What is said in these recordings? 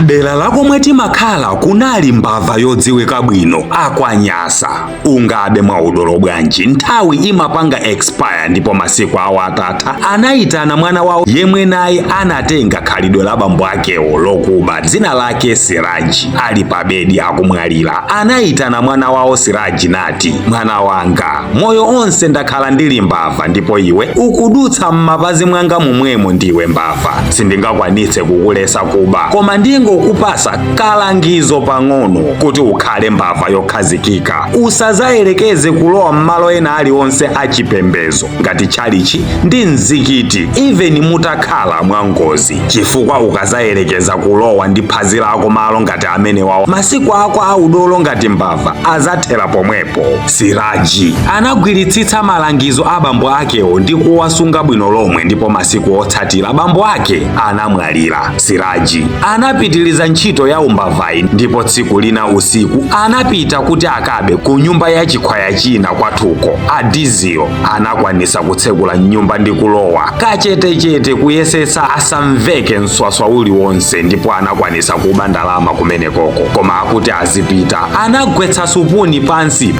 Dera lakomwe timakhala kunali mbava yodziwika bwino akwanyasa. Ungabe mwaudolo bwanji, nthawi imapanga expire. Ndipo masiku awo atatha, anayitana mwana wawo yemwe naye anatenga khalidwe la bambo akewo lokuba, dzina lake Siraji. Ali pa bedi akumwalira, anayitana mwana wawo Siraji nati, "Mwana wanga, moyo onse ndakhala ndili mbava, ndipo iwe ukudutsa m'mapazi mwanga momwemo, ndiwe mbava. Sindingakwanitse kukulesa kuba, koma ndingokupasa kalangizo pang'ono kuti ukhale mbava yokhazikika. Usazayelekeze kulowa m'malo ena aliwonse achipembezo ngati tchalichi ndi mzikiti, even mutakhala mwangozi, chifukwa ukazayelekeza kulowa ndi phazi lako malo ngati amene wawo, masiku ako audolo ngati mbava azathera pomwepo." Siraji anagwiritsitsa malangizo a bambo akewo ndi kuwasunga bwino lomwe. Ndipo masiku otsatira bambo ake anamwalira. Siraji anapitiliza ntchito ya umbavayi, ndipo tsiku lina usiku anapita kuti akabe ku nyumba ya chikhwaya china kwathuko, Adizio. Anakwanisa kutsekula nyumba ndi kulowa kachetechete, kuyesetsa asamveke mswaswa uliwonse, ndipo anakwanisa kuba ndalama kumenekoko. Koma akuti azipita, anagwetsa supuni pansi.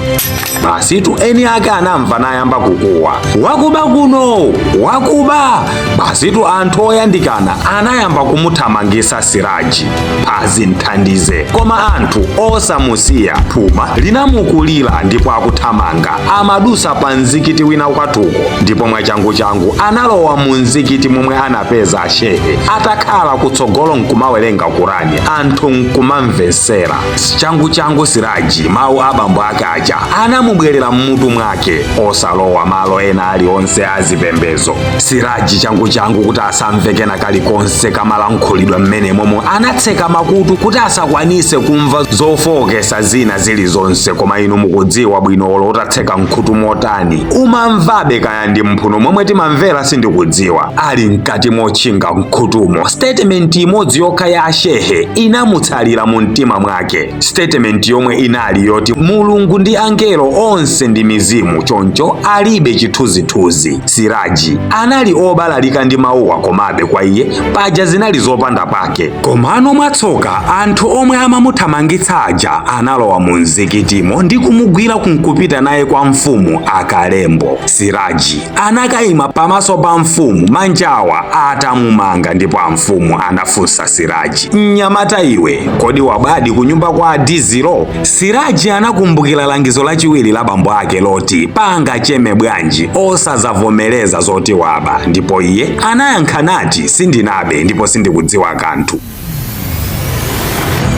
Basitu, eni ake anamva nayamba kukuwa, "Wakuba kuno, wakuba!" Basitu, anthu oyandikana anayamba kumuthamangisa Siraji, phazi mthandize, koma anthu osamusiya. Phuma linamukulira, ndipo akuthamanga amadusa pa mzikiti wina kwathuko, ndipo mwachanguchangu analowa mu mzikiti momwe anapeza ashehe atakhala kutsogolo nkumawerenga Kurani, anthu nkumamvesera. Changuchangu Siraji, mawu a bambo ake aja anamubwerera mmutu mwake, osalowa malo ena aliwonse azipembezo. Siraji changuchangu, kuti asamve kena kalikonse kamalankhulidwa mmene momwe, anatseka makutu kuti asakwanise kumva zofowokesa zina zilizonse. Koma inu mukudziwa bwino, olo utatseka mkhutu motani, umamvabe, kaya ndi mphuno momwe timamvera, sindikudziwa. Ali mkati motchinga mkhutumo, statement imodzi yokha ya ashehe inamutsalira mu mtima mwake, statement yomwe inali yoti Mulungu ndi angelo onse ndi mizimu, choncho alibe chithunzithunzi. Siraji anali obalalika ndi mawuwa, komabe kwa iye paja zinali zopanda pake. Komano mwatsoka, anthu omwe amamuthamangitsa aja analowa mu mzikitimo ndi kumugwira kunkupita naye kwa mfumu Akalembo. Siraji anakayima pamaso pa mfumu manjawa atamumanga, ndipo amfumu anafunsa Siraji, "Mnyamata iwe, kodi wabadi kunyumba kwa Adiziro?" Siraji anakumbukira langizo lachiwiri la bambo ake loti panga cheme bwanji, osazavomereza zoti waba, ndipo iye anayankha nati, "Sindinabe ndipo sindikudziwa kanthu."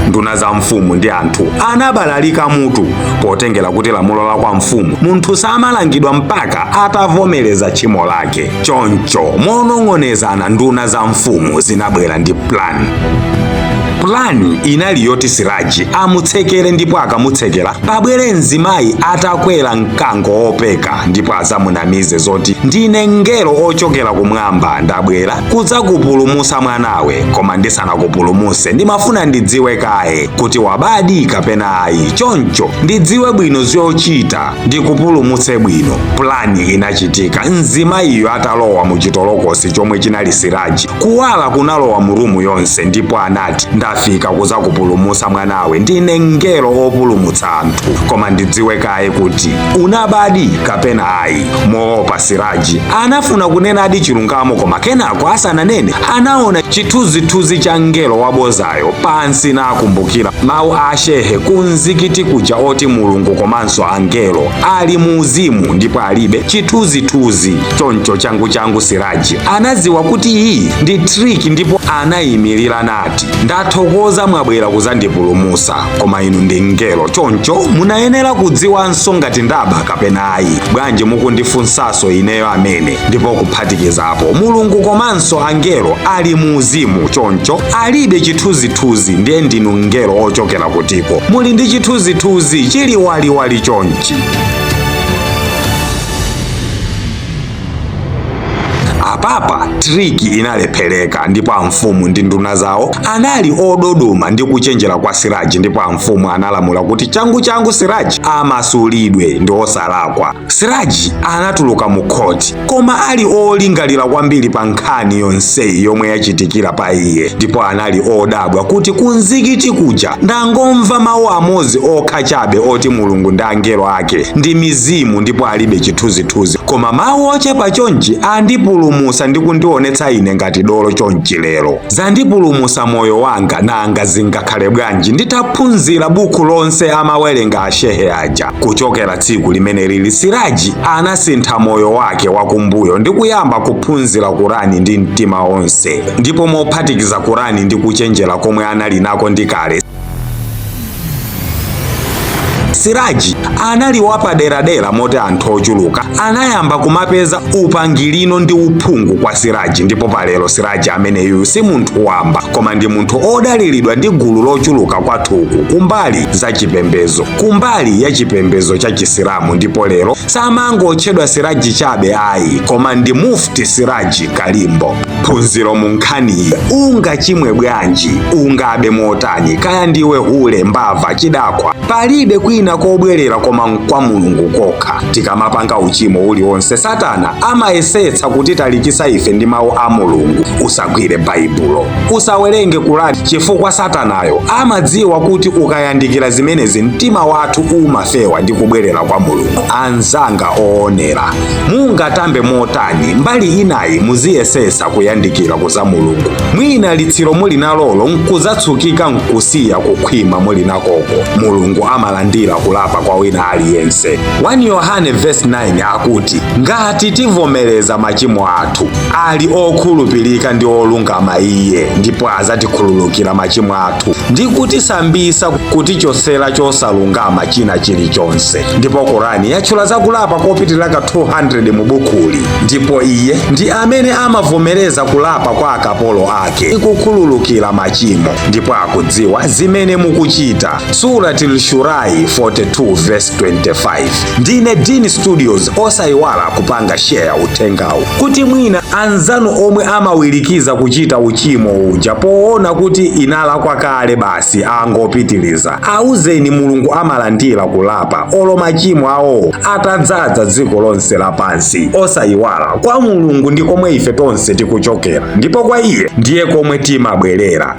Nduna za mfumu ndi anthu anabalalika mutu, potengera kuti lamulo la kwa mfumu, munthu samalangidwa mpaka atavomereza tchimo lake. Choncho monong'onezana, nduna za mfumu zinabwera ndi plan. Plan inali yoti Siraji amutsekere, ndipo akamutsekera pabwere mzimayi atakwera mkango wopeka, ndipo azamunamize zoti, "Ndine mngelo ochokera kumwamba, ndabwera kudzakupulumusa mwanawe, koma ndisanakupulumuse ndimafuna ndidziwe kaye kuti wabadi kapena ayi, choncho ndidziwe bwino zochita, ndikupulumutse bwino." Plan inachitika. Mzimayiyo atalowa mu chitolokosi chomwe chinali Siraji, kuwala kunalowa mu room yonse, ndipo anati, "Ndafika kuzakupulumutsa mwanawe, ndine mngelo opulumutsa anthu, koma ndidziwe kaye kuti unabadi kapena ayi." Moopa, Siraji anafuna kunenadi chilungamo, koma kenako asananene anaona chithunzithunzi cha mngelo wabozayo pansi, nakumbukira mawu a shehe ku mzikiti kuja oti Mulungu komanso angelo ali mu uzimu ndipo alibe chithunzithunzi. Choncho changuchangu Siraji anadziwa kuti iyi ndi trick, ndipo anayimirira nati, "Ndathokoza mwabwera kuzandipulumusa, koma inu ndi mngelo, choncho munayenera kudziwanso ngati ndaba kapena ayi. Bwanji mukundifunsanso ineyo amene? Ndipo kuphatikizapo, Mulungu komanso angelo ali mu uzimu, choncho alibe chithunzithunzi. Ndiye ndinu mngelo ochokera kutiko, muli ndi chithunzithunzi chili waliwali chonchi?" Apapa trick inalephereka, ndipo amfumu ndi nduna zawo anali ododoma ndi kuchenjera kwa Siraji, ndipo amfumu analamula kuti changu changu Siraji amasulidwe ndi osalakwa. Siraji anatuluka mu khoti, koma ali olingalira kwambiri pa nkhani yonseyi yomwe yachitikira pa iye, ndipo anali odabwa kuti kunzikiti kuja ndangomva mawu amodzi okha chabe oti Mulungu ndi angelo ake ndi mizimu ndipo alibe chithunzithunzi, koma mawu ochepa chonchi andipulumusa ndi kundionetsa ine ngati dolo chonchi lero. Zandipulumusa moyo wanga, nanga zingakhale bwanji nditaphunzira buku lonse amawerenga ashehe aja? Kuchokera tsiku limene lili, Siraji anasintha moyo wake wakumbuyo ndi kuyamba kuphunzira Kurani ndi mtima onse, ndipo mophatikiza Kurani ndi kuchenjera komwe anali nako ndi kale, Siraji anali wapaderadera moti anthu ochuluka anayamba kumapeza upangirino ndi uphungu kwa Siraji. Ndipo palero Siraji ameneyu si munthu wamba, koma ndi munthu odaliridwa ndi gulu lochuluka kwathuku kumbali za chipembedzo, kumbali ya chipembedzo cha Chisilamu. Ndipo lero samangotchedwa Siraji chabe ayi, koma ndi Mufti Siraji Kalimbo. Phunziro mu nkhaniyi: ungachimwe bwanji, ungabe motani, kaya ndiwe hule, mbava, chidakwa, palibe kwina kobwerera koma kwa Mulungu kokha. Tikamapanga uchimo uliwonse, Satana amayesetsa kutitalikisa ife ndi mawu a Mulungu. Usagwire Baibulo, usawerenge Kurani, chifukwa Satanayo amadziwa kuti ukayandikira zimenezi mtima wathu umafewa ndi kubwerera kwa Mulungu. Anzanga oonera, mungatambe motani, mbali inayi muziyesesa kuyandikira kuza Mulungu. Mwina litsiro muli nalolo nkuzatsukika nkusiya kukhwima muli nakoko. Mulungu amalandira kulapa kwa wina aliyense. 1 Yohane verse 9 akuti, ngati tivomereza machimo athu, ali okhulupirika ndi olungama iye, ndipo azatikhululukira machimo athu ndi kutisambisa kutichotsera chosalungama china chilichonse. Ndipo Korani yatchula zakulapa kopitirira 200 mu bukuli, ndipo iye ndi amene amavomereza kulapa kwa akapolo ake kukhululukira machimo, ndipo akudziwa zimene mukuchita. Suratul Shurai 42 verse 25. Ndine Dean Studios. Osayiwala kupanga share uthengawu kuti mwina anzanu omwe amawirikiza kuchita uchimo uja poona kuti inalakwa kale basi angopitiliza, auzeni Mulungu amalandira kulapa olo machimo awo atadzaza dziko lonse lapansi. Osayiwala, kwa Mulungu ndi komwe ife tonse tikuchokera, ndipo kwa iye ndiye komwe timabwerera.